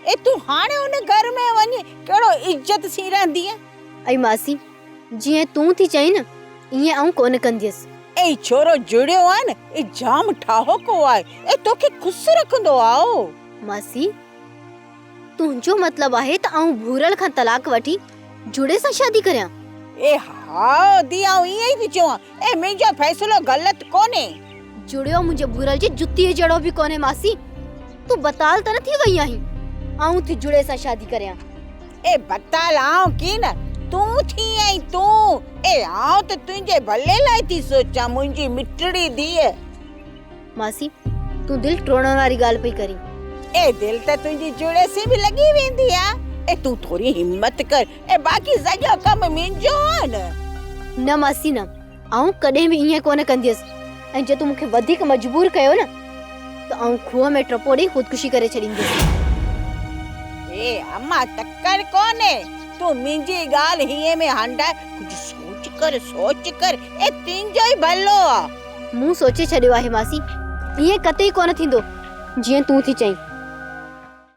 اي تون هاڻي ان گهر ۾ وڃ ڪهڙو عزت سين رهندينء. اي ماسي، جيئن تون ٿي چئين نه، ائين آئون ڪونه ڪنديس. اي ڇورو جڙيو آهي نه، اي جام ٺاهوڪو آهي، اي توکي خوش رکندو آ او. ماسي، تنهنجو مطلب آهي ته آئون ڀورل کان طلاق وٺي جڙي سان شادي ڪريان؟ اي ها ادي، آئون ائين ئي ٿي چوان، اي منهنجو فيصلو غلط ڪونهي. جڙيو منهنجي ڀورل جي جتيء جهڙو به ڪونهي ماسي، تون بتال ته نه ٿي وئي آهين، آئون ٿي جڙي سان شادي ڪريان. اي بتال آئون ڪين، تون ٿي آهين تون، اي آئون ته تنهنجي ڀلي لاء ٿي سوچان منهنجي مٺڙي ڌيء. ماسي تون دل ٽوڙڻ واري ڳالهه پئي ڪرين. اي دل ته تنهنجي جڙي سين به لڳي ويندي آ، اي تون ٿوري همت ڪر، اي باقي سڄو ڪم منهنجو آ نه. نه ماسي نه، آئون ڪڏهن به ائين ڪونه ڪنديس ۽ جي تون مون کي وڌيڪ مجبور ڪيو نه ته آئون کوهه ۾ ٽپو ڏئي خودڪشي ڪري ڇڏينديس. اي اما تڪڙ ڪونهي، تون منهنجي ڳالهه هينئين ۾ هنڊائي ڪجهه سوچ ڪر سوچ ڪر، اي تنهنجو ئي ڀلو آ. مون سوچي ڇڏيو آهي ماسي، ائين قطعي ڪونه ٿيندو جيئن تون ٿي چئين.